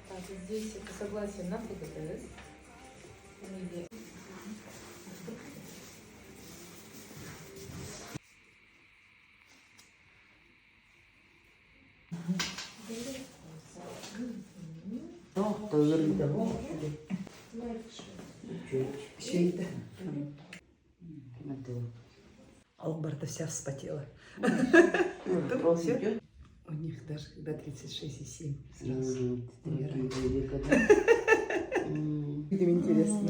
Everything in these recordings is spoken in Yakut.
Так, здесь это согласие на ФГДС. Фамилия. Алла барыта вся вспотела. У них даже когда 36,7 сразу умирают. Видимо, интересно.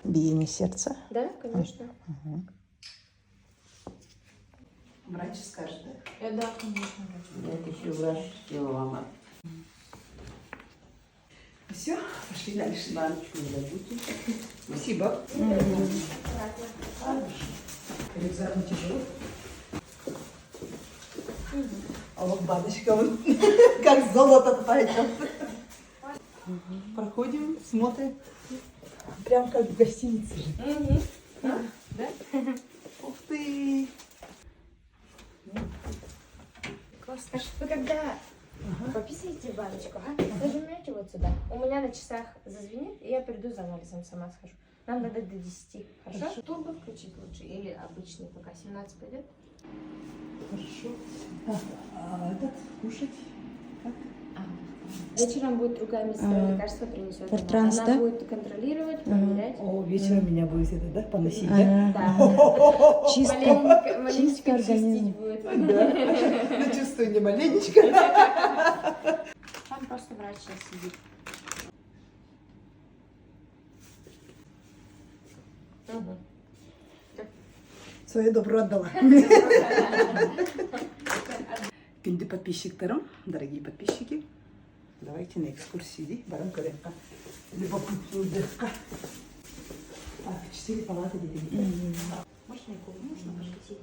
Биение сердца. Да, конечно. Врач скажет, да? Да, конечно, врач. Это еще врач сделала вам. Все, пошли дальше. Баночку не забудьте. Спасибо. Рюкзак не тяжелый. А вот баночка, вот, как золото пойдет. Проходим, смотрим. Прям как в гостинице же. Да? Ух ты! Классно. Вы когда пописаете баночку, а, нажмете вот сюда. У меня на часах зазвенит, и я приду за анализом, сама схожу. Нам надо до 10. Хорошо? Хорошо. Турбо включить лучше или обычный пока 17 пойдет? Хорошо. Так, а этот кушать как? Вечером будет другая медсестра, лекарство принесет. Портранс, Она да? будет контролировать, проверять. О, вечером меня будет это, да, поносить, да? Да. Чисто, Маленько, маленечко чисто организм. чистить будет. Да. Ну, чувствую, не маленечко. Там просто врач сейчас сидит. Угу. Свое добро отдала. Күндү подписчиктарым, дорогие подписчики, давайте на экскурсию баран көрүөххэ. Любопытныйдыхха. Так, четыре палаты дети. Можно я Можно, пожалуйста?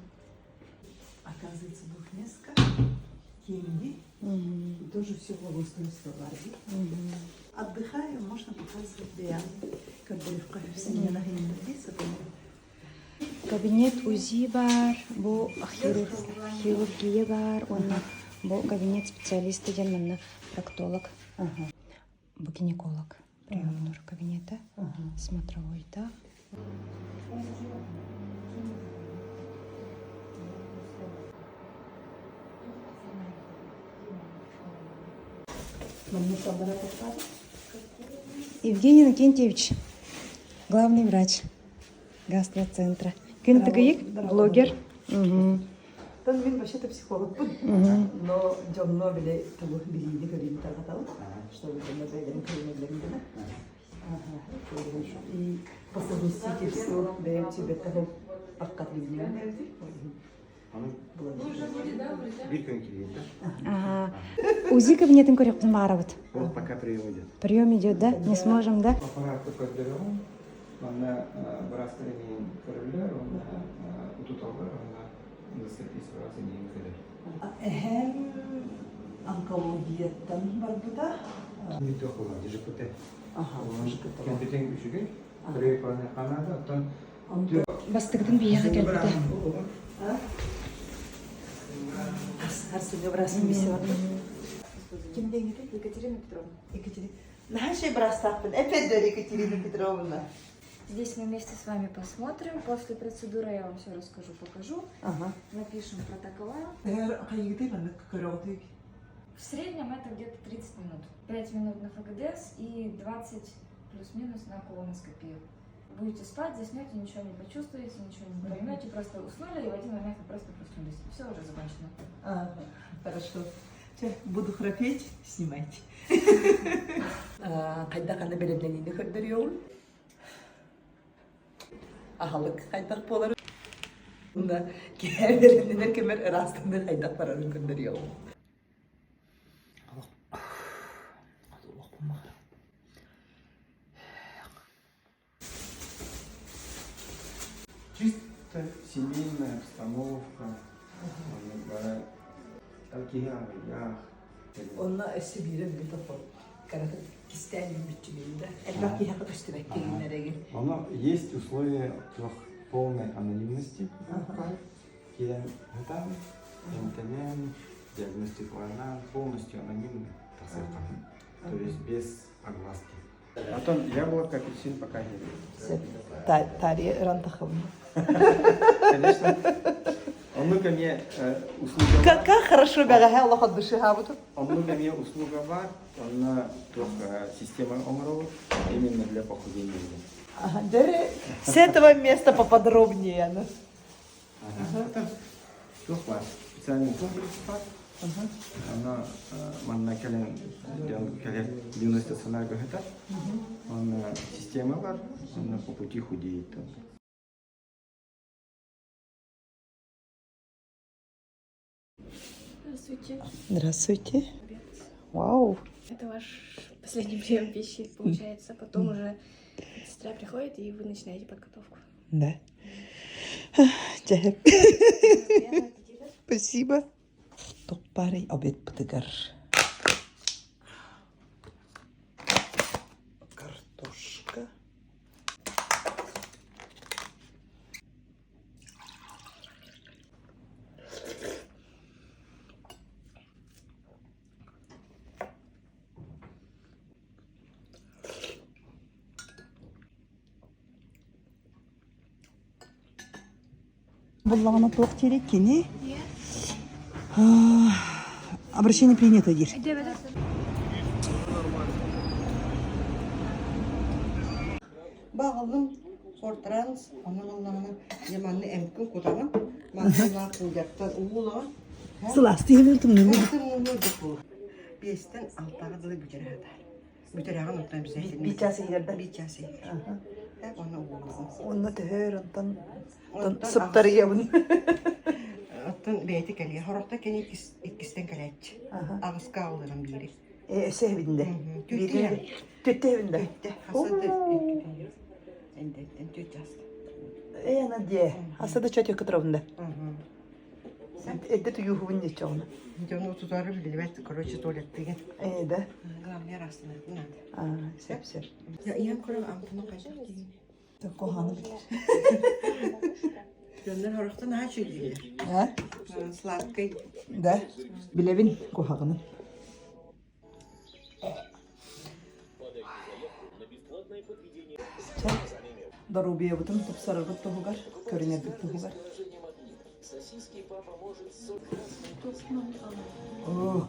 Оказывается, двухместка, кенди. И тоже все благоустройство Барби. Отдыхаем, можно показывать Диану. Как были в кафе Кабинет УЗИ баар, бу хирург, хирургия баар, уонна бу кабинет специалиста диэн манна проктолог, бу гинеколог приемнуур кабинета, смотровойда. Евгений Иннокентьевич, главный врач гастроцентра. Күн Тыгыйык, блогер. Мгм. Тон мин вообще-то психолог но дьонно били тугу билиини көрүүнү тарҕатабын, чтобы дьонно бэйэлэрин көрүнэллэрин гына. И по совместительству бэйэм сүбэттэһин аккат билинэн Биир күн киирбит. Ага. УЗИ кабинетин көрүөхпүтүн баарабыт. Вот пока прием идет. Прием идет, да? Не сможем, да? Аппаратты көрдөрөҕүн, манна быраастар эмиин көрөллөр, уонна утуталлар, уонна эндоскопист быраас эмиин көрөр. Эһэм онкологияттан барбыта. Мүтөх буолан ЖКТ. Аха, ЖКТ. Кэмпитең үчүгэй, көрөй канада, оттон Бастыгытын биһиэхэ кэлбитэ. Арсений быраасым билсе барбыт. Ким диэҥҥитий? Екатерина Петровна. Екатерина. Наша быраастаахпын. Опять Екатерина Петровна. Здесь мы вместе с вами посмотрим. После процедуры я вам все расскажу, покажу. Ага. Напишем протокола. Хайыгытай маннык көрөҕүтүй? В среднем это где-то 30 минут. 5 минут на ФГДС и 20 плюс-минус на колоноскопию. Будете спать, заснете, ничего не почувствуете, ничего не поймете, просто уснули, и в один момент вы просто проснулись. Все уже закончено. А, хорошо. Чэ, буду храпеть, снимайте. Хайдах аны бэлэмнэниини көрдөрүөҕүм. Аһылык хайдах буолар уонна киһи бэлэмнэнэр кэмэр ыраастаныы хайдах барарын көрдөрүөҕүм. Чисто семейная обстановка. Киһи аҕыйах. Онно өссө биирэ били топпот. Караты кистээн бүччүмүйүн да. Элбэх киһиэхэ көстүбэккэ гиннэрэгин. Оно есть условия туох полной анонимности. Киирэн ытан, эмтэнэн, диагностикаларынан полностью анонимно тахсыахха. То есть без огласки. Потом яблоко, апельсин пока не. Тария ыран тахабын. Конечно. Оннук эмиэ услуга Как хорошо бэҕэһээ олох от души хаабытым. Оннук эмиэ услуга бар, онно туох система оҥоробут именно для похудения. Ага, с этого места поподробнее. Ага. Туох баар, специальный комплекс бар. Ана манна кэлэн кэлэр дневной стационарга ыһытар. Онно система бар, онно по пути худеет. Здравствуйте. Здравствуйте. Вау. Это ваш последний прием пищи, получается. Потом уже сестра приходит, и вы начинаете подготовку. Да. Спасибо. Топпарый обед бытыгар. Картошка. Буллаҕына туох диирий кини? Обращение принято диир. Баҕалым Фортранс, онон ыллаҕына дьэ манна эмкин кутаҕын, манна куулдьаттан уулаҕын. Сылаастыы иһин тымныылыы. Тымныылыы дукуу. Биэстэн алтаҕа дылы бүтэрэ сатаар. Бүтэрэҕин онтон обязательно. Биир чаас иһигэр да? Биир чаас иһигэр. Так, онно уулаҕын. Онно төһөр, онтон сыптарыйабын. Оттон бэйэтэ кэлиэ. Хорохто кини иккистэн кэлээччи. Аҕыска аҕалыран биири. Э, өссө эһэбин да. Түттэ эһэбин да. Түттэ. Хаса да Эндэттэн түт часта. Э, ана дие. Хаса да чөтө кытырабын да. Эдде туюхубун дечоҕуна. Дьону тутары билбэт, короче, туалеттыгын. Э, да. Главное, расстанатын надо. А, сөп, сөп. Ийэм көрөм амтаны хайдах диигин. Куһаҕаны билэр. Дьоннор хорохтон аһа үчүгүйдүлэр. А? Сладкий. Да. Билэбин куһаҕаны. Доруобуйабытын тупсарарбыт туһугар, көрүнэрбит туһугар. О,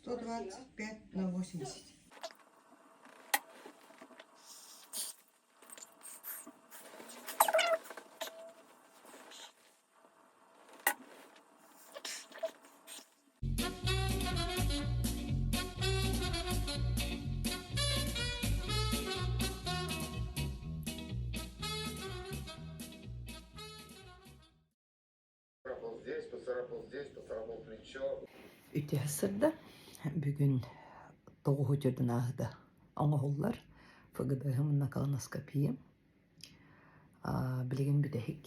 125 на 80. Үтүө сырда. Бүгүн тоҕуһу төрдүн ааһыта оҥоһуллар ФГД-һым колоноскопия. Билигин бүтэһик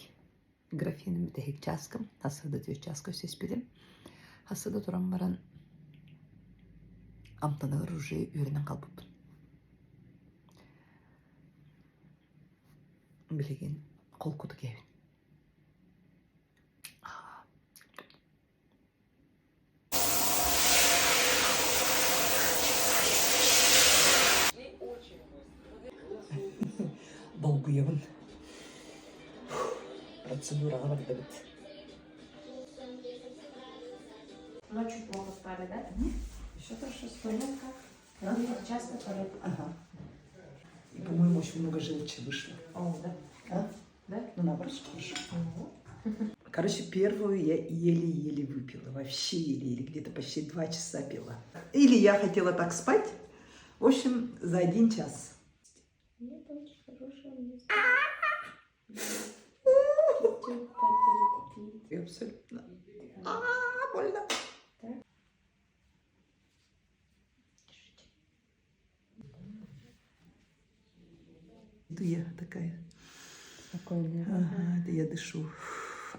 графиным бүтэһик чааскым. Сарсыарда түөрт чааска өссөспүтүм. Сарсыарда туран баран амтаныгар уже үөрэнэн хаалбыппын. Билигин холкутук иһэбин. Долгуйабын. Процедураҕа бардыбыт. Ночью плохо спали, да? Еще хорошо спали. Как? Часто туалет. Ага. И, по-моему, очень много желчи вышло. О, да. А? Да? Ну, наоборот, хорошо. Короче, первую я еле-еле выпила. Вообще еле-еле. Где-то почти 2 часа пила. Или я хотела так спать. В общем, за один час. Нет, очень хорошее место. Чуть-чуть потерпите. Абсолютно. А, больно. Так. Держите. Это я такая. Спокойная. Ага, это я дышу.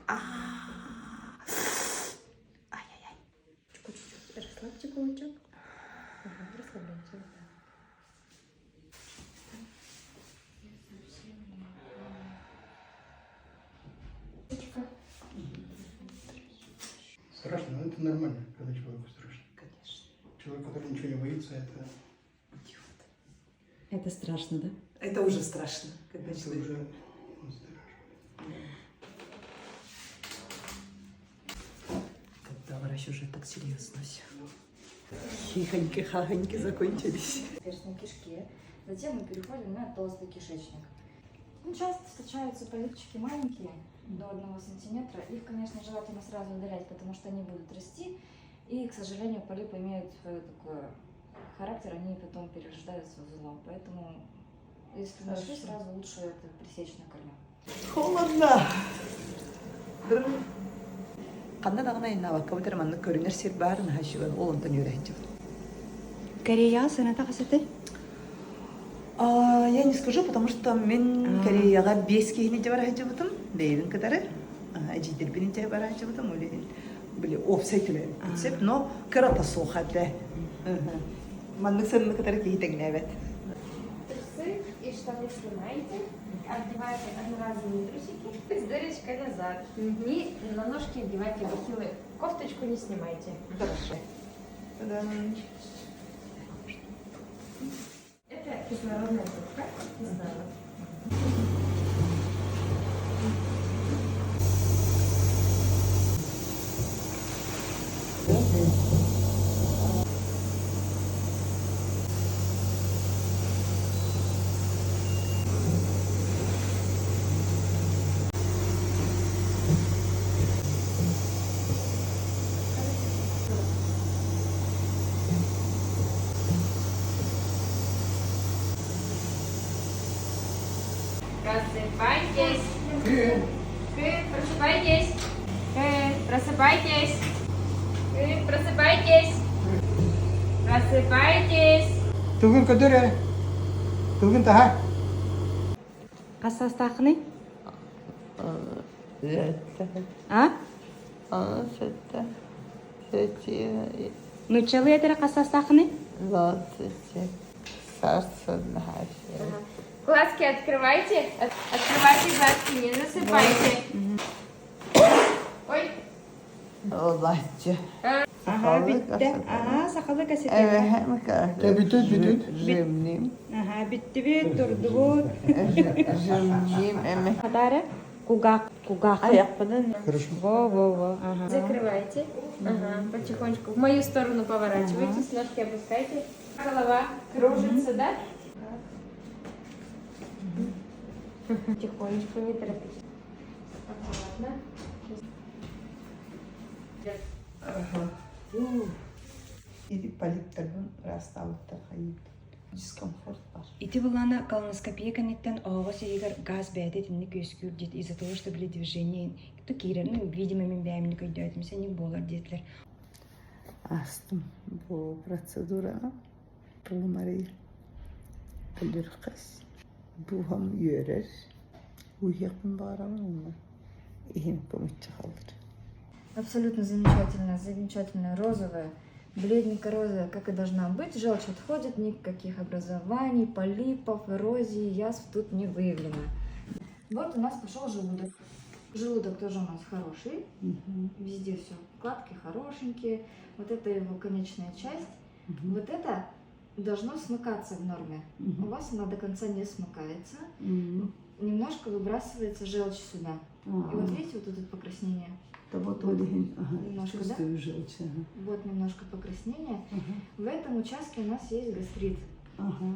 А. Ай-яй-яй. Чуть-чуть расслабьте кулачок. Ага, расслабляйте. Вот так. Страшно, но это нормально, когда человеку страшно. Конечно. Человек, который ничего не боится, это, Идиот. Это страшно, да? Это уже страшно, когда это человек... уже настораживает. Когда врач уже так серьезно все. Хихоньки-хахоньки закончились. перстной кишке. Затем мы переходим на толстый кишечник. Ну, часто встречаются полипчики маленькие, до 1 сантиметра. Их, конечно, желательно сразу удалять, потому что они будут расти. И, к сожалению, полипы имеют свой такой характер, они потом перерождаются в узлом. Поэтому, если нашли, сразу лучше это пресечь на корню. Холодно. Ханна даҕаны айаннаабакка бутер маннык көрүнэр сир баар наһаа үчүгэй ол онтон үөрээччибин. Кореяҕа сыаната хас этэй? А, я не скажу, потому что мин Кореяҕа биэс киһини дьэ бара сылдьыбытым, бэйэбин кытары, эдьиийдэрбин дьэ бара сылдьыбытым, ол иһин били уопсай төлөөбүппүт сөп, но кырата суох этэ. Маннык сыананы кытары киһи тэҥнээбэт. Трусы и штаны снимаете, одеваете одноразовые трусики с дырочкой назад. И на ножки одевайте бахилы. Кофточку не снимайте. Хорошо. Та-дам. Это кислородная трубка. Кислород. Просыпайтесь. К, просыпайтесь. К, просыпайтесь. К, просыпайтесь. Просыпайтесь. Тылгын көтөр Тылгын таһа. Хас саастааххыный? А? Нууччалыы этэрэ хас саастааххыный? Глазки открывайте. Открывайте глазки, не засыпайте. Ой. Ага, бүттэ. Ага, сахалыы кэсэтиэххэ. Бүтүт, бүтүт. Ага, бүттүбүт, турдубут. Хатаара? Кугах, кугах. Хорошо. Во-во-во. Ага. Закрывайте. Ага, потихонечку. В мою сторону поворачивайтесь, ножки опускайте. Голова кружится, да? Потихонечку, не торопитесь. Аккуратно. Ага. Или полиптарбын ыраастаабыттар хайыыбыт. Дискомфорт бар. Ити буллаана колоноскопия кэнниттэн оһоҕос иһигэр газ бэйэтэ итинник үөскүүр диэт из-за того, что были движения то киирэр, ну, видимо, мин бэйэмник өйдөөтүм, сэнник буолар диэтилэр. Астым бу процедураны. Тылым өлүрхас. Дууһам үөрэр. Уйуохпун баҕарабын уонна иһим кумуччу хаалар. Абсолютно замечательная, замечательная розовая, бледненько-розовая, как и должна быть. Желчь отходит, никаких образований, полипов, эрозии, язв тут не выявлено. Вот у нас пошел желудок. Желудок тоже у нас хороший, везде все, вкладки хорошенькие. Вот это его конечная часть. Вот это должно смыкаться в норме. У вас она до конца не смыкается. Немножко выбрасывается желчь сюда. И вот видите, вот тут вот покраснение. Да вот ол иһин, ага, Немножко, да? чувствую желчь. Ага. Вот немножко покраснение. Ага. В этом участке у нас есть гастрит. Ага.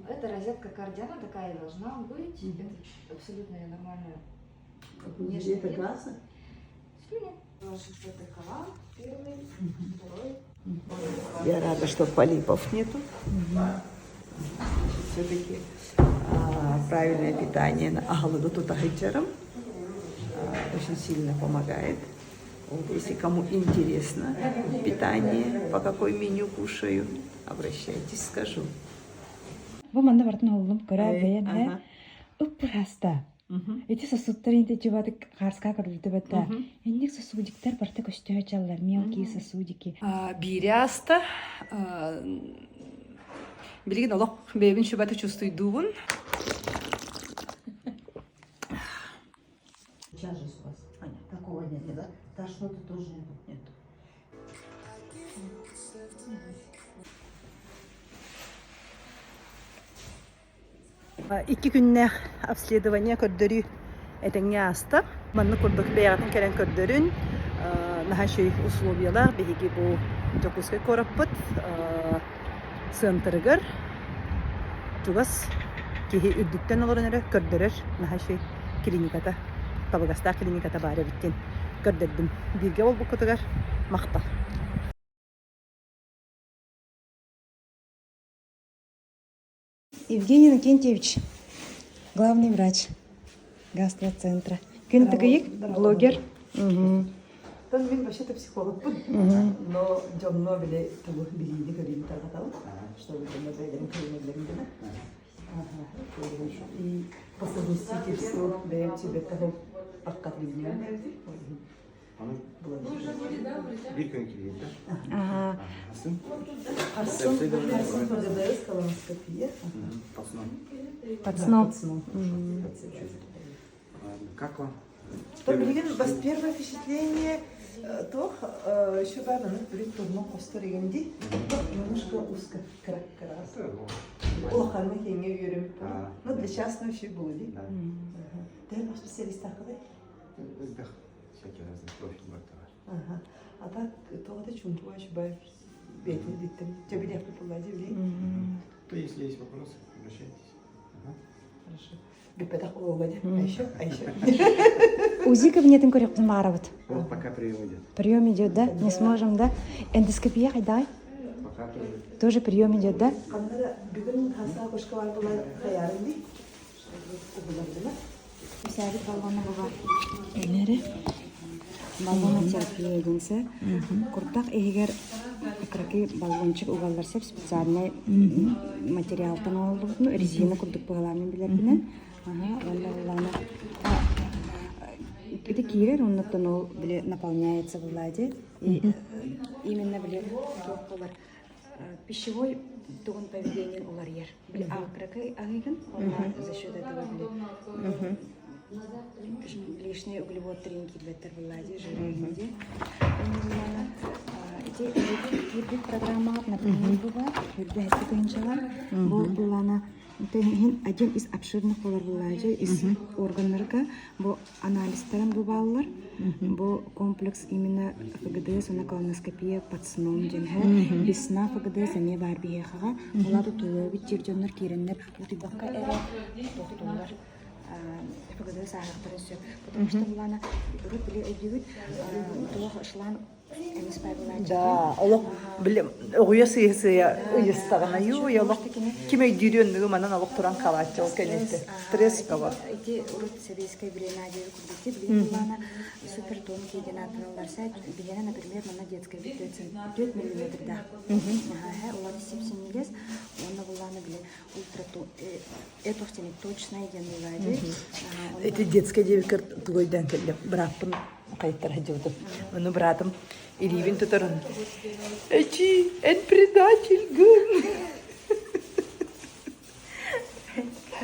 Это розетка кардия, она такая и должна быть. Мгм. Это абсолютно нормальная. Где это газы? Слюни. Ваш протокол. Первый, второй. Я рада, что полипов нету. Все-таки. Правильное питание аһылыгы тута сылдьарым очень сильно помогает. Вот, если кому интересно питание, по какой меню кушаю, обращайтесь, скажу. Бу манна бартын оллум көрө бэйэн һэ ыппыраста. Ити сосудтар инте чубатык хаарска көрүлдү бэтта. Инник сосудиктар барта көстөһө чаллар, мелкие сосудики. Биири ааста. Билигин олох бэйэбин чубаты чувствуйдуубун. Тяжесть у вас. Такого нет, да? Тошноты тоже нет. Нет. Икки күннээх обследование көрдөрүү этэҥҥэ ааста. Маннык курдук бэйэҕитин кэлэн көрдөрүн, наһаа үчүгэй условиялаах биһиги бу Дьокуускай куораппыт центрыгар чугас киһи үрдүттэн олорон эрэ көрдөрөр наһаа үчүгэй клиниката, табыгастаах клиниката баар эбит диэн көрдөрдүм. Бииргэ буолбуккутугар махтал. Евгений Иннокентьевич, главный врач гастроцентра. Күн Тыгыйык, блогер. Тон мин вообще-то психологпын, но дьонно били тугу билиини көрүүнү тарҕатабын, чтобы дьонно бэйэлэрин көрүнэллэрин гына. И по совместительству бэйэм сүбэттэ баккат билинэн. Биир күн киирдэ. Ага. Хасын. Харсын, харсын ФГДС, колоноскопия. Пацан. Под сном. Как вам? Билигин бас первое впечатление туох еще баар маннык били турнун хостор игинди немножко узко кыра-кырас. Улаханна киэҥҥэ үөрүм. Ну для частного еще было ди. Төһө специалистааххытай? Элбэх всякие разные профиль бар. Ага. А так тоҕо да чуумпуга үчүгэй бэйэтин диттим. Дьэ билиэхпит буолла дии билигин. То если есть вопросы, обращайтесь. Ага. Хорошо. Бүппэтэх буолла дии. А еще? А еще? УЗИ кабинетин көрүөхпүтүн баарабыт. Вот пока прием идет. Прием идет, да? Не сможем, да? Эндоскопия хайдай? Пока тоже. Тоже прием идет, да? Ханна да бүгүн хаса кошка бар буолар хайаарын дии. Угулардына. Сәбит баллоны буга. Энери баллона терапия дэнсэ. Куртах иһигэр кыракый баллончик угаллар сеп специальный материалтан оҥоһуллубут, ну, резина курдук быһалаан билэрбинэн. Аха, уонна буллаана ити киирэр, оннуттан ол били наполняется влади. И именно били туох буолар пищевой тугун поведениен уларыйар. Били кыракый аһыйгын, онна за счет этого били лишние углеводтарын киирбэттэр буллади, жиры Ити киирбит программаҕа например бу бар, үрдэ тыһынчалар. Бу буллана один из обширных болар буллаажы из органнарга бу анализтарын бу бааллар. Бу комплекс именно ФГДС, уонна колоноскопия под сном диэн һэ. Без сна ФГДС эмиэ баар биһиэхэҕэ. Улаата тулуйбут тир дьоннор киирэннэр утуйбакка эрэ тохтууллар. ФГДС ааһыахтарын сөп. Потому что булана урут били өйдүүбүт туох шланг Да, олох били оҕуйа сыыйа-сыыйа ыйыстаҕына юуй олох ким өйдүүрү оннугу манан олох туран хаалааччы ол кэнниттэн стресс бөҕө. Ити урут сэбиэскэй бириэмэ диэри курдук билигин булаана супер тонкий диэн ааттаналлар сайт биһиэнэ например манна детская 4 миллиметрдаах улаата сип-синньигэс уонна булаана били ультра это точное диэн булаады Ити детская диэбиккэр тугу өйдөөн кэллим бырааппын хайыттара сылдьыбытым. Ону быраатым илиибин тутарын «Эчи, эн предательгын!»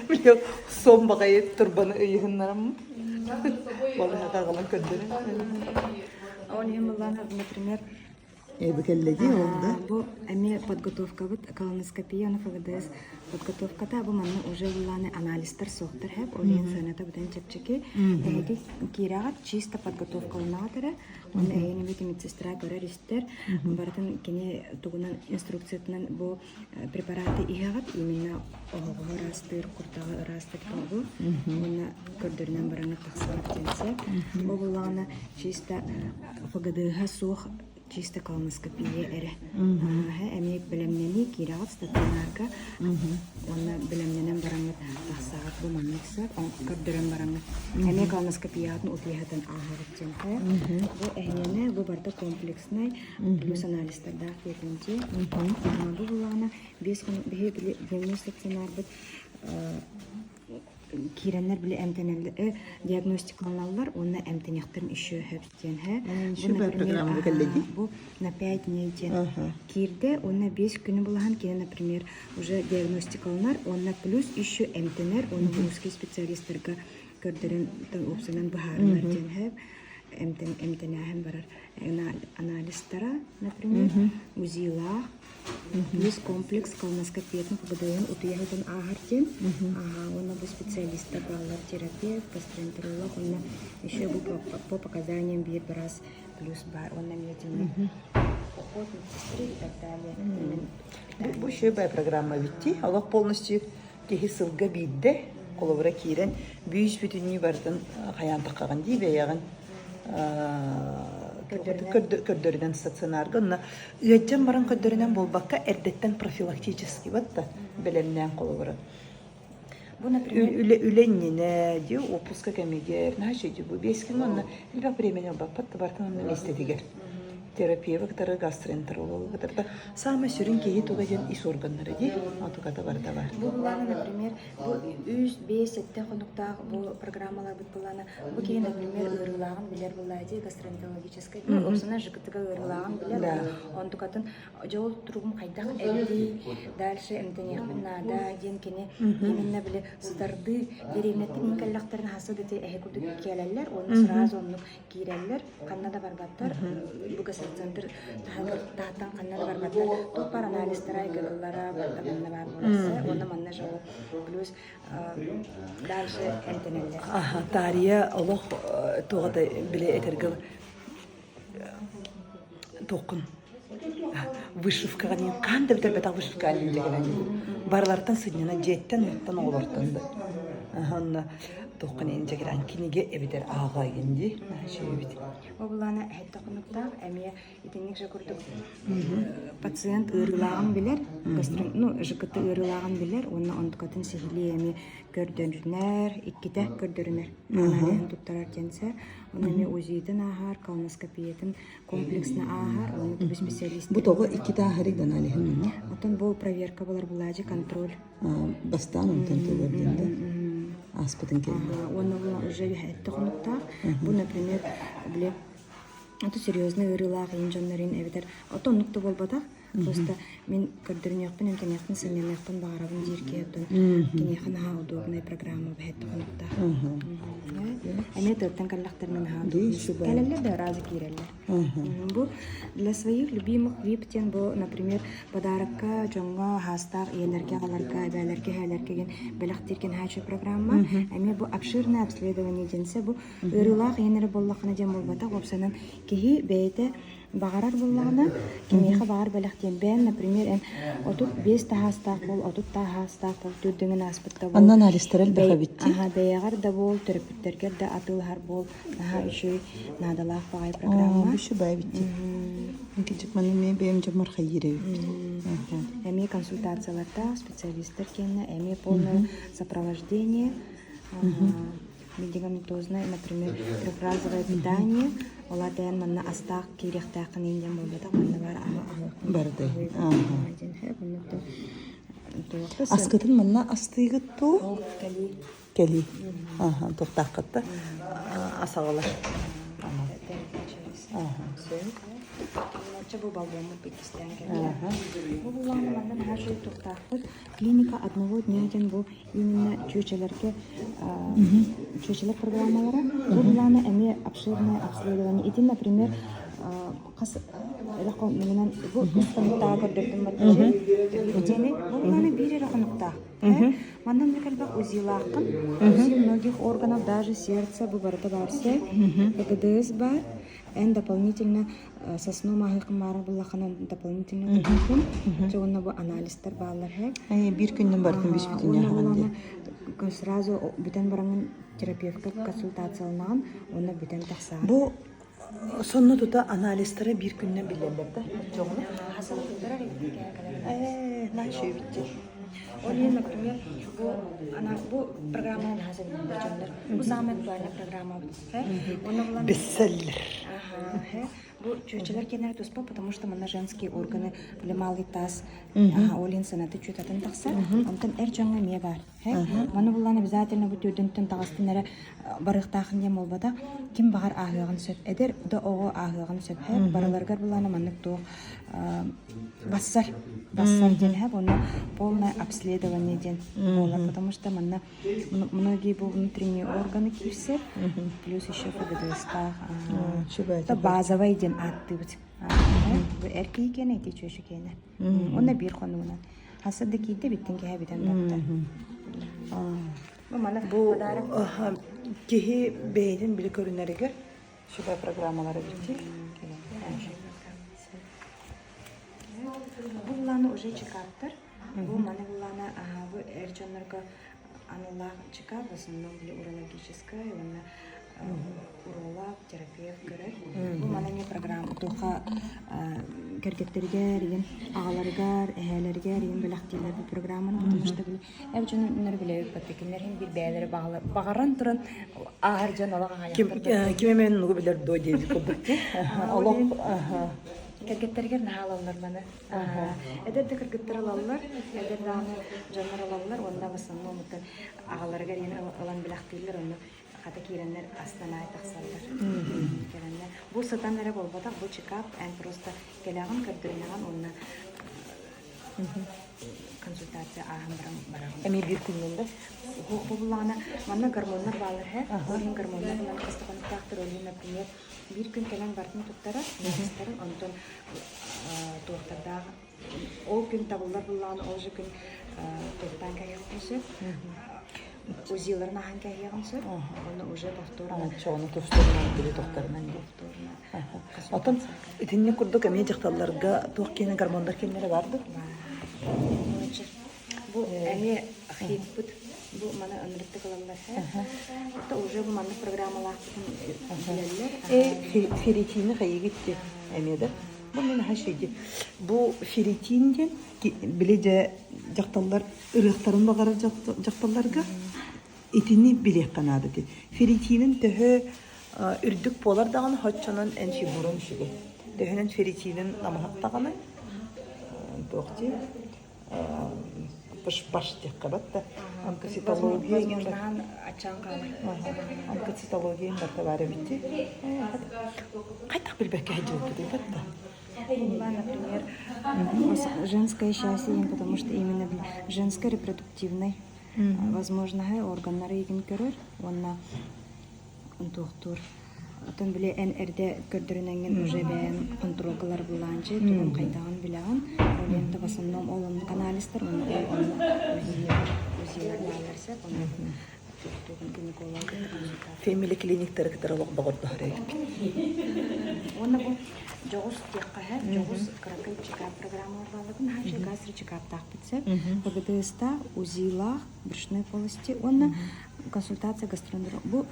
Били сон баҕайы турбаны ыйыһыннарам. Балыһа аҕалан көрдөрөн. Ол иһин буллаана, например, Эбы кэллэ дии ол да. Бу эмиэ подготовкабыт колоноскопия уонна ФГДС подготовката бу манна уже буллааны анализтар суохтар хэп ол иһин сыаната быдан чэпчэки эһиги киирэҕит чисто подготовкаланаҕыт эрэ уонна эһигини эбит медсестра көрөр истэр барытын кини тугунан инструкциятынан бу препараты иһэҕит именно оһоҕоһу ыраастыыр куртаҕы ыраастыыр бу уонна көрдөрүнэн бараҥҥыт тахсаҕыт диэн сөп бу буллаҕына чисто ФГДС суох. Чисто колоноскопия эрэ. Эмиэ бэлэмнэнии киирэҕит стационарга уонна бэлэмнэнэн бараҥҥыт тахсаҕыт бу маннык сөп көрдөрөн бараҥҥыт эмиэ колоноскопиятын утуйаһытын ааһаҕыт диэн бу эһиэнэ бу барыта комплекснай плюс анализтардаах диэтинчи бу буллаҕына биэс хонук биһи били дневной стационарбыт киирэннэр били эмтэнэллэр диагностикаланаллар уонна эмтэниэхтэрин еще сөп диэн Бу программа кэллэди. Бу на 5 дней диэн киирдэ уонна 5 күнү булаһан кини например уже диагностикаланар уонна плюс еще эмтэнэр уонна узкий специалистарга көрдөрөн уопсанан быһаарынар диэн сөп эмтэн эмтэнээһин барар анализтара например УЗИлаах Плюс комплекс колоноскопиятын ФГДН утуйаһытын ааһар диэн. Уонна бу специалистар бааллар терапевт, гастроэнтеролог уонна еще бу по показаниям биир быраас плюс баар уонна медицина уход медсестры и так далее. Бу еще бай программа битти. Олох полностью киһи сылга биирдэ холобура киирэн бүүс бүтүннүү барытын хайаан таххаҕын дии бэйэҕин көрдөрүнэн стационарга онно ыалдьан баран көрдөрүнэн буолбакка эрдэттэн профилактический да бэлэмнээн холобура Бу, например, үлэ үлэ иннинэ дии уоппуска кэмигэр наһаа үчүгэй бу биэс күн уонна элбэх времени ылбаппат да барытын онно миэстэтигэр терапевы кытары гастроэнтерологу кытары да саамай сүрүн киһи туга диэн ис органнара дии отуката барыта бар Бу былааны, например, бу үс, биэс, сэттэ хонуктаах бу программаларбыт былаана бу киһи, например, ыарыылааҕын билэр былаа дии гастроэнтерологическай, ну, собственно, ЖКТ-га ыарыылааҕын билэр, онтукатын дьэ ол туругум хайдах эбитий, дальше эмтэниэхпин наада диэн кини именно били сытардыы дэриэбинэттэн иһин кэллэхтэринэ хасса да эһэ курдук кэлэллэр уонна сразу оннук киирэллэр, ханна да барбаттар, бу гастроцентр таһыттан ханна да барбаттар. Туох баар анализтара, ЭКГ-лара барыта манна баар буолар. Уонна манна же плюс дальше эмтэнэллэр. Аха, таарыйа олох туоҕа да били этэргэ туоххун вышивкаҕа диэн хаан да бүтэрбэтэх вышивкаҕа диэн барылартан сынньана дьиэттэн уоттан оҕолортон да онно туоххун инчэ кэлэн кинигэ эбэтэр ааҕайын дии үчүгэйбит Ол былаана эһэтте хонуктаах эмиэ итинник же курдук пациент ыарыылааҕын билэр ну ЖКТ ыарыылааҕын билэр уонна онтукатын сиһилии эмиэ көрдөрүнэр иккитэ көрдөрүнэр аналиһын туттарар диэн Онно эмиэ УЗИ-тын ааһар, колоноскопиятын комплексно ааһар, онно тугу специалист. Бу тоҕо иккитэ ааһарый да аналиһын онно? Оттон бу проверка болар булаажы контроль. Бастаан онтон төлөр диэн да ааспытын кэллэ. Уонна уже үһэтте хонуктаах. Бу, например, били ото серьезный ыарыылаах иин дьоннорун эбэтэр ото оннук да буолбатах. Просто мин көрдөрүнүөхпүн, эмтэниэхпин, сынньаныахпын баҕарабын диир киһи оттон киниэхэ наһаа удобнай программа бэһэтте хонуктаах. Эмиэ тыаттан кэллэхтэринэ наһаа кэлэллэр да разы киирэллэр. Бу для своих любимых VIP диэн бу, например, подарокка дьоҥҥо хаастаах ийэлэргэ, аҕаларга, эбээлэргэ, эһээлэргэ диэн бэлэхтиир наһаа программа. Эмиэ бу обширное обследование диэнсэ бу ыарыылаах ийэн эрэ буоллаххына диэн буолбатах, уопсайынан киһи бэйэтэ Баҕарар буоллаҕына, кимиэхэ баҕар бэлэхтиэн. Бэйэм, например, эн 35 таһаастаах буол, 30 таһаастаах буол, төрдүҥүн ааспыт да буол. Анна анализтара элбэх эбит дии. Аха, бэйэҕэр да буол, төрөппүттэргэр да атыылаһар буол. Наһаа үчүгэй, наадалаах баҕайы программа. Бу үчүгэй эбит дии. Кичик маны эмиэ бэйэм дьоммор хайыыр эбиппит. Эмиэ консультациялардаах специалистар киэннэ, эмиэ полное сопровождение. Медикаментозное, например, трехразовое питание, ол аата эн манна астаах киириэхтээххин иин диэн буолбатах, манна баар аһы Барыта. Аскытын манна астыыгыт дуу? Ол кэлии. Кэлии. Аха, туохтааххыт да асаҕалар. Чэ бу балбуоммут иккистээн кэллэ. Бу буллаҕына манна наһаа үчүгэй туохтаахпыт. Клиника одного дня диэн бу именно чүөчэлэргэ чүөчэлэр программалара бу былаана эмиэ обширное обследование ити например хас эрэ хонугунан бу үс хонуктааҕы көрдөрдүм итини бу былаана биир эрэ хонуктаах манна эмиэ элбэх УЗИлааххын УЗИ многих органов даже сердце бу барыта баар сэ ПГДС баар эн дополнительно сосну маһыахын баара буллахына дополнительно төлүүгүн дьэ уонна бу анализтар бааллар һэ биир күннэн бартын бис бүтүн уонна сразу бүтэн бараҥын терапевтка консультацияланаҕын уонна бүтэн тахсаҕын бу. Сонно тута анализтара биир күнүнэн биллэллэр да оччоҕуна? Хасаны туттарар эбит кэлэр. Ээ, наша эбит Ол иһин, например, бу ана бу программаны наһаа сөбүлүүллэр дьоннор. Бу самая актуальная программа Онно булан Бестселлер. Ага, Бу чүөчэлэр киэннэрэ туспа, потому что манна женские органы для малый таз, ага, ол иһин сыаната чүөтатын тахсар. Онтон эр дьоҥҥо эмиэ баар. Маны буллан обязательно бу төрдүнтэн таҕыстын эрэ барыахтаахын диэн буолбатах. Ким баҕар ааһыаҕын сөп. Эдэр да оҕо ааһыаҕын сөп. Барыларыгар буллаана маннык туох бассар. Бассар диэн һэ, уонна полное обследование диэн буолар. Потому что манна многие бу внутренние органы киирсэр, плюс еще ФГДС-таах. Это базовый диэн ааттыыбыт. Бу эр киһи киэнэ, ити чүөчү киэнэ. Уонна биир хонугунан. Хаса да киирдэ биттин киһи бүтэн барда. Бу маны бу киһи бэйэтин били көрүнэригэр сүбэ программалары битти. Бу булааны уже чекаптар. Бу маны булаана бу эр дьоннорго аналлаах чекап, в основном били урологическая уонна уролог, терапевт көрөр. Бу маны эмиэ программа туохха кэргэттэригэр, ийэн аҕаларыгар, эһээлэригэр ийэн бэлэхтииллэр бу программаны, потому что били эр дьоннор билэбит баттакиннэр иһин биир бэйэлэрэ баҕаран туран ааһар дьон олох Ким ким эмэн нугу билэр дуо диэбит курдук олох Кэргэттэригэр наһаа ылаллар маны. Эдэр да кыргыттар ылаллар, эдэр даҕаны дьоннор ылаллар уонна в основном аҕаларыгар ийэн ылан билэхтииллэр, онно хата киирэннэр астана тахсаллар. Кэлэннэр. Бу сытан эрэ буолбатах, бу чекап, эн просто кэлэҕин, көрдөрүнэҕин уонна консультация ааһан баран бараҕын. Эмиэ биир күнүнэн да? Бу буллаҕына, манна гормоннар бааллар һэ. Ол иһин гормоннар манна хастахоныктаахтар, ол иһин, например, биир күн кэлэн бартын туттарар, анализтарын, онтон туохтардаах ол күн табыллар буллаҕына, ол же күн туохтаан кэһиэххин сөп. УЗИларын аһан кэһиэҕин сөп. Онно уже повторно. Оччоҕуна тустарынан били тохторунан Повторно. Оттон итинник курдук эмиэ дьахталларга туох киэнэ гормоннар киэннэрэ баар дуо? Бу эмиэ хиппыт бу маны ынырыктык ылаллар Это уже бу маннык программалаахпытын билэллэр. Э ферритини хайыгыт эмиэ да? Бу мин хашиди. Бу ферритин диэн били дьэ дьахталлар ырыахтарын баҕарар дьахталларга итини билиэххэ наада ди. Ферритинин төһө үрдүк буолар даҕаны хоччонон эн фигурун үчүгэй. Төһөнөн ферритинин намыһах даҕаны туох дии баш диэххэ батта. Онкоцитология Возможно, ачаан хаалар. Онкоцитология барта баар эбит дии. Хайдах билбэккэ сылдьыбыппытый батта. Была, например, женское счастье, потому что именно женской репродуктивной возможно органнары игин көрөр уонна туохтуур Оттон били эн эрдэ көрдөрүнэҥҥин уже бэйэҥ хонтуруолгалар былаанчы тугун хайдаҕын билэҕин. Ол иһин в основном ол оннук анализтар уонна ол онно УЗИлар бааллар сөп. Онно тугун гинеколог консультация. Family клиниктары кытары олох доҕордоһор эбиппит. Уонна бу дьоҕус диэххэ һэ, дьоҕус кыракый чекап программалар бааллар. Наһаа гастро чекаптаахпыт сөп. ПГДС-таах, УЗИ-лаах, брюшной полости уонна консультация гастроэнтеролога. Бу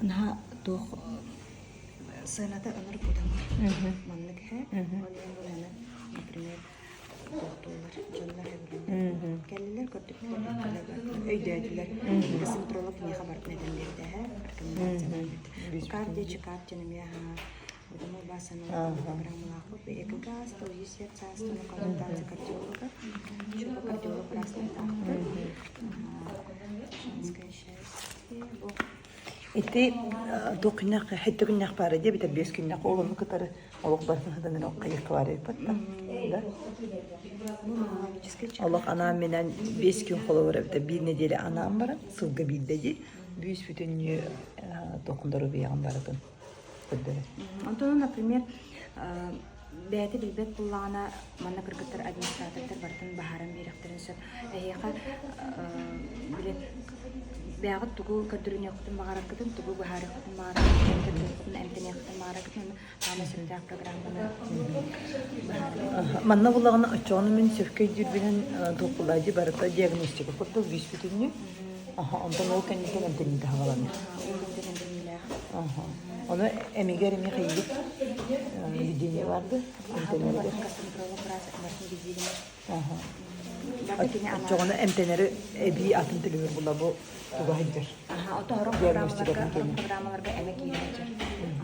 наһаа туох сыаната ынырык удамыр. Маннык һэ, ол иһин буланы, например, туохтууллар, дьоннор сөбүлүүллэр. Кэллилэр, көрдүктэр, өйдөөтүлэр. Гастроэнтеролог киниэхэ барытын этэн биэрдэ һэ, рекомендация биэрбит. Кардио чекап диэн эмиэ Потому басана программалаахпыт ЭКГ УЗИ сердца консультация кардиолога. Еще кардиолог быраастардаахпыт. Женское счастье. Бу Ити туох күннээх хэттэ күннээх баара дии эбэтэр биэс күннээх ол ону кытары олох барытын сытан эрэ хайыахха баар эбит да? бу маммологический чек. Олох анаан-минээн биэс күн холобур эбитэ биир нэдиэлэ анаан баран сылга биирдэ дии бүүс бүтүннүү туохун доруобуйаҕын барытын көрдөрөр. Онтон, например, бэйэтэ билбэт буоллаҕына, манна кыргыттар администратордар барытын баһааран биэриэхтэрин сөп. Эһиэхэ били бэйэҕит тугу көрдөрүнүөххүтүн баҕараргытын, тугу быһаарыаххытын баҕараргытын, көрдөрүөххүтүн, эмтэниэххитин баҕараргытын, ону хаама сөптөөх программаны быһаарыаххытын. Манна буллаҕына оччоҕуна мин сөпкө өйдүүрбүнэн туохпулаадьы барыта диагностика курдук бүүс бүтүннүү. Аха, онтон ол кэнниттэн эмтэниитэ хааланар. Ол кэнниттэн эмтэниилээх. Ону эмигэр эмиэ хайыгыт видение барды эмтэнэригэр. Гастроэнтеролог быраас барытын билиилинэр. Оччоҕуна эмтэнэри эбии атын төлөбүр була бу туга сылдьар. Аха, ото сорох программаларга, сорох программаларга эмэ киирэ сылдьар.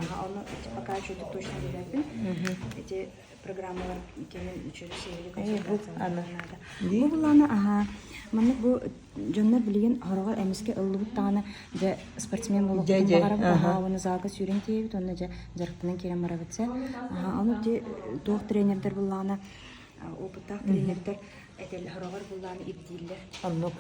Аха, ону пока еще точно билбэппин. Эти программалар кэлин үчүгэй сиһилии консультациялар наада. Бу булааны аха, маннык бу дьоннор билигин хороҕор эмискэ ыллыбыт даҕаны дьэ спортсмен буолуохпутун баҕарабыт аха уонна залга сүүрэн тиийэбит уонна дьэ дьарыктанан киирэн барабыт сэ аха ону ити туох тренердэр буллаҕына опыттаах тренердэр этэл хороҕор буллааны ирдииллэр Оннук.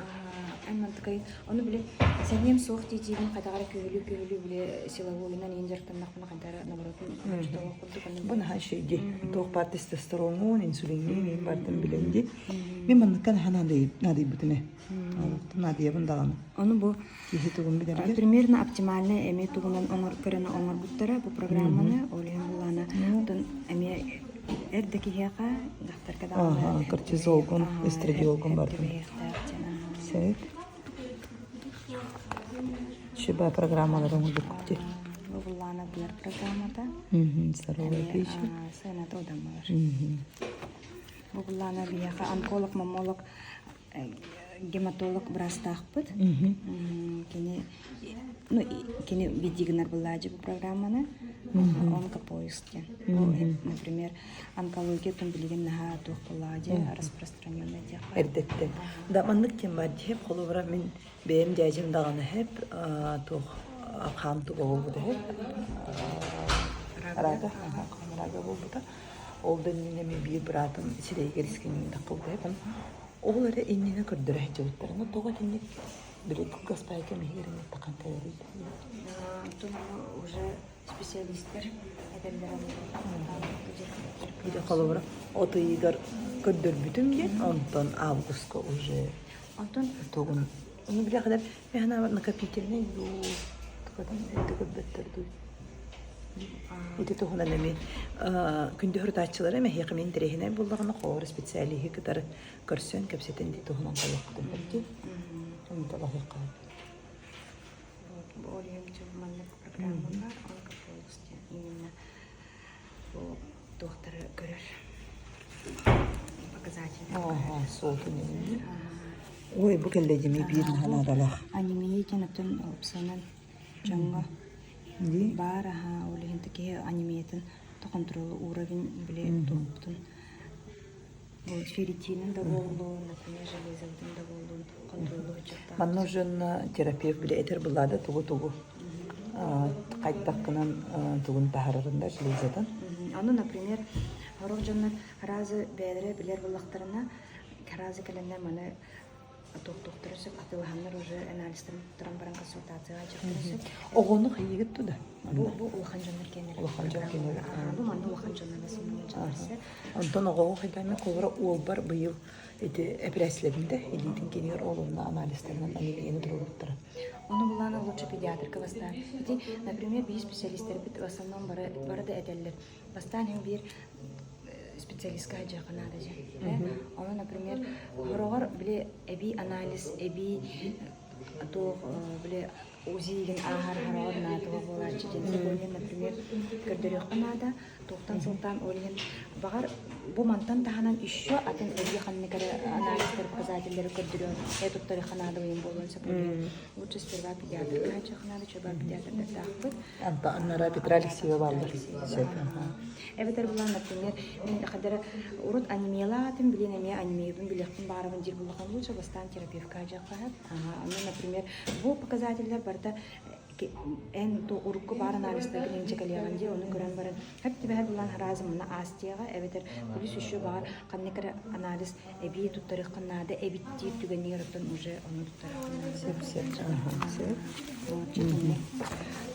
Эн мантыкай ону били сэниэм суох дии-диибин хайдах эрэ күһүлүү-күһүлүү били силовойунан иин дьарыктаннахпына хайдах эрэ наоборотун оччотооҕу курдук ону Бу наһаа үчүгэй дии. Туох баар тестостероҥҥун, инсулиҥҥин иин бартын билэн дии. Мин манныкка наһаа наадыйбытым ээ. Олохтон наадыйабын даҕаны. Ону бу Киһи тугун билэргэ. примерно оптимальный эмиэ тугунан оҥор көрөн оҥорбуттара бу программаны ол иһин булаана оттон эмиэ эр да киһиэхэ дьахтарга даҕаны кортизолгун, эстрадиолгун бардым. Сөп. Шиба программалары оҥорбуккут дии. Бу буллаана быар программата. Здоровая пища. Сыаната удаммалар. Бу буллаана биһиэхэ онколог, маммолог гематолог быраастаахпыт. Кини ну кини видигнар былаадьы бу программаны онкопоиск диэн. Например, онкология тун билигин наһаа туох былаадьы распространенный диэххэ. Эрдэттэн. Да маннык ким бар диэп холобура мин бэйэм дьээдьим даҕаны хэп туох хаам туга буолбута хэп рага рага буолбута. Ол да иннинэ мин биир быраатым сирэйигэр искэҥҥин таххыбыта хэп Ол эрэ иннинэ көрдөрө сылдьыбыттарына тоҕо итинник били кылгас паайка иһигэр инниттаххан кэлэрий? Оттон уже специалистар этэллэрэ Ити холобура от ыйыгар көрдөрбүтүм диэн, онтон августка уже Онтон тугун ну бляха мен санаабар накопительный дуу тугатын эрдэ көрбөттөр дуу Ити туһунан эмиэ күндү сурутааччылара эһиэхэ мин интэриэһинэй буоллаҕына холобура специалиһы кытары көрсөн кэпсэтэн ити туһунан холуохпутун сөптүү. Ыйыталаһыахха Вот, бу ол иһин маннык программа бар, онкополис диэн именно бу туохтары көрөр показатели. Ага, суотун Ой, бу кэллэ дьими биир наһаа наадалаах. Анемия диэн оттон опсанан дьоҥҥо баар аһа ол иһин киһи анемиятын контролу уровень били туохпутун ферритинин да буоллун например железобытын да буоллун контроллуу сылдьыахтаах Манна уже терапевт били этэр былаада тугу-тугу хайдахкынан тугун таһарарын да железатын. Ону, например, сорох дьоннор разы бэйэлэрэ билэр буоллахтарына, разы кэлэннэр маны туохтуохтара сөп, атыылаһаннар уже анализтарын туттаран баран консультацияҕа дьахтара сөп. Оҕону хайыгыт туда? Бу бу улахан дьоннор киэннэрэ. Улахан дьон киэннэрэ. Бу манна улахан дьоннор басымнан дьоннор Онтон оҕоҕо хайдаами холобура уолбар быйыл ити эпэрээссийэлэбинтэ илиитин кинигэр ол онно анализтарынан анемияны туруорбуттара. Ону булаана лучше педиатрка бастаан. Ити, например, биир специалистербит в основном бары, бары да этэллэр. Бастаан иһин биир специалистка сылдьыахха наада дьэ. Ону, например, хороҕор били эбии анализ, эбии туох били УЗИ-гин ааһар хороҕор наадыга буолааччы диэн ол иһин, например, көрдөрүөххэ наада. Туохтан сылтаан ол иһин баҕар бу мантан таһынан еще атын эбии ханнык эрэ анализтар показателлэри көрдөрүөн э туттарыахха наада уйун буолуон сөп лучше сперва педиатрга сылдьыахха наада чөбөр педиатрдардаахпыт Аннара Петра Алексеева бааллар. Сөп. Эбэтэр булан, например, мин хадара урут анемиялаатым, билин эмиэ анемиябын билиэхпин баарабын диир буллахан лучше бастаан терапевтка дьаххаһат. Аны, например, бу показателлэр барыта эн то урукку баар анализтаргын инчэ кэлиэҕин дии, ону көрөн баран хөп түбэһэр булан харазы мына аас диэҕэ, эбэтэр плюс еще баҕар ханнык эрэ анализ эбии туттарыаххын наада эбит диир түгэнигэр оттон уже ону туттарыаххын наада. Сөп, сөп. Сөп.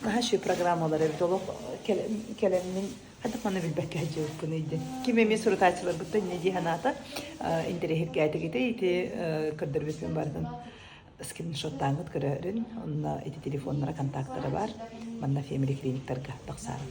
Наһаа үчүгэй программалар эбит олох кэлэммин хайдах манна билбэккэ сылдьыбыппын өйдөн. Ким эмиэ сурутааччыларбыттан инньэ дии санаата интэриэһиргээтигитэ ити көрдөрбүппүн барытын скриншоттааҥҥыт көрөөрүн онно ити телефоннара контактара бар манна Family клиниктарга тахсаарын.